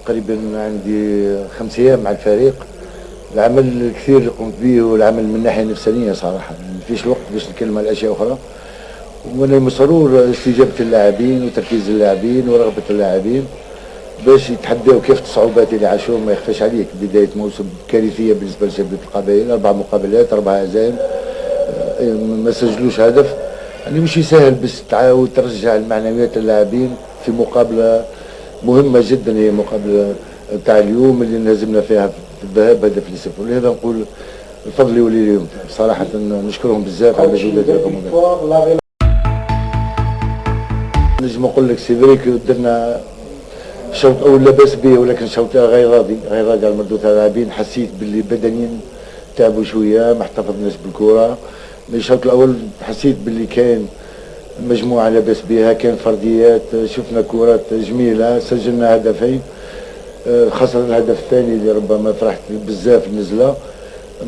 تقريبا عندي 5 ايام مع الفريق. العمل الكثير اللي قمت به هو العمل من الناحية النفسانيه. صراحة ما فيش الوقت باش نتكلم على اشياء اخرى، وانا مسرور استجابة اللاعبين وتركيز اللاعبين ورغبه اللاعبين باش يتحداو كافة الصعوبات اللي عاشوها. ما يخفاش عليك، بداية موسم كارثية بالنسبة لشبيبه القبائل، اربع مقابلات، اربع هزائم، ما سجلوش هدف. يعني مش سهل باش تعاود ترجع المعنويات اللاعبين في مقابله مهمة جدا، هي مقابله تاع اليوم اللي انهزمنا فيها في الذهاب 0-1. ولهذا نقول الفضل يولي لهم. صراحة نشكرهم بزاف على المجهودات اللي قاموا بها. نجم نقول لك c'est vrai درنا الشوط الاول لاباس به، ولكن الشوط غير راضي، غير راضي على المردود تاع اللاعبين. حسيت باللي بدنيا تعبوا شويه، ما احتفظناش بالكره. من الشوط الاول حسيت باللي كاين مجموعة لاباس بها، كان فرديات، شفنا كرات جميله، سجلنا هدفين، خاصة الهدف الثاني اللي ربما فرحت بزاف النزله.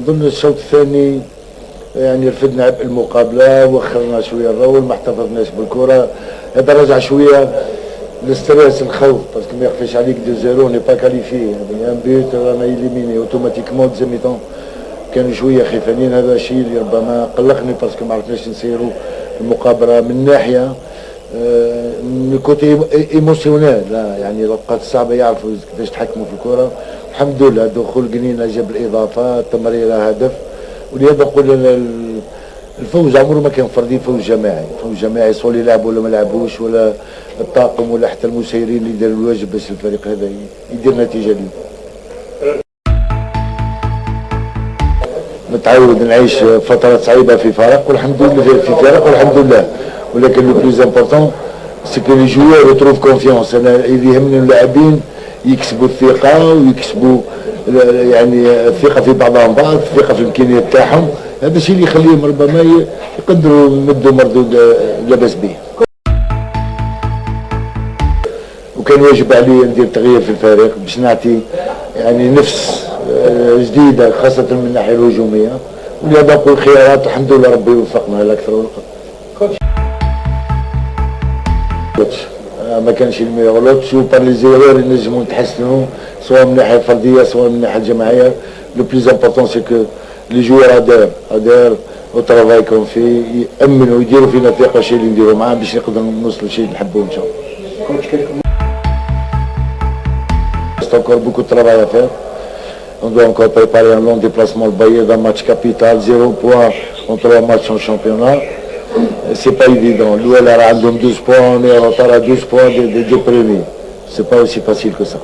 نظن الشوط الثاني يعني رفدنا عبء المقابله، وخرنا شوية الرول، ما احتفظناش بالكره. هذا رجع شوية ال stress، الخوف، parce que ما يخفيش عليك 2-0، n'est pas qualifié، يعني un but رانا éliminés automatiquement. deuxième mi-temps كانوا شوية خيفانين. هذا الشيء اللي ربما قلقني parce que ما عرفناش نسيروا المقابلة من ناحية من côté émotionnel. لا، يعني الاوقات الصعبة يعرفوا كيفاش يتحكموا في الكره. الحمد لله دخول قنينه جاب الاضافه، تمريره، هدف. ولهذا نقول الفوز عمره ما كان فردي، فوز جماعي، فوز جماعي، سواء اللي لعبوا ولا ما لعبوش ولا الطاقم ولا حتى المسيرين اللي داروا الواجب باش الفريق هذا يدير نتيجة اليوم. متعود نعيش فترات صعيبة في فرق والحمد لله، في فرق والحمد لله، ولكن le plus important c'est que les joueurs retrouvent confiance. انا اللي يهمني اللاعبين يكسبوا الثقة ويكسبوا يعني الثقة في بعضهم بعض، الثقة في الامكانيات تاعهم. هذا الشيء اللي يخليهم ربما يقدروا يمدوا مردود لاباس به. وكان واجب علي ندير تغيير في الفريق باش نعطي يعني نفس جديده، خاصة من الناحية الهجوميه. ولهذا نقول خيارات، الحمد لله ربي وفقنا على اكثر والأقل. ما كانش ال meilleur لوتش و par les erreurs نجموا نتحسنوا، سواء من الناحية الفردية سواء من الناحية الجماعيه. le plus important c'est que les joueurs adhèrent au travail qu'on fait، يامنوا، يديروا فينا ثقه، الشيء اللي نديروا معاه باش نقدروا نوصلوا لشيء اللي نحبوه ان شاء الله. C'est encore beaucoup de travail à faire. On doit encore préparer un long déplacement au Bayern, un match capital, 0 point en trois matchs en championnat. C'est pas évident. L'OL a 12 points, on est en retard à 12 points des deux premiers. C'est pas aussi facile que ça.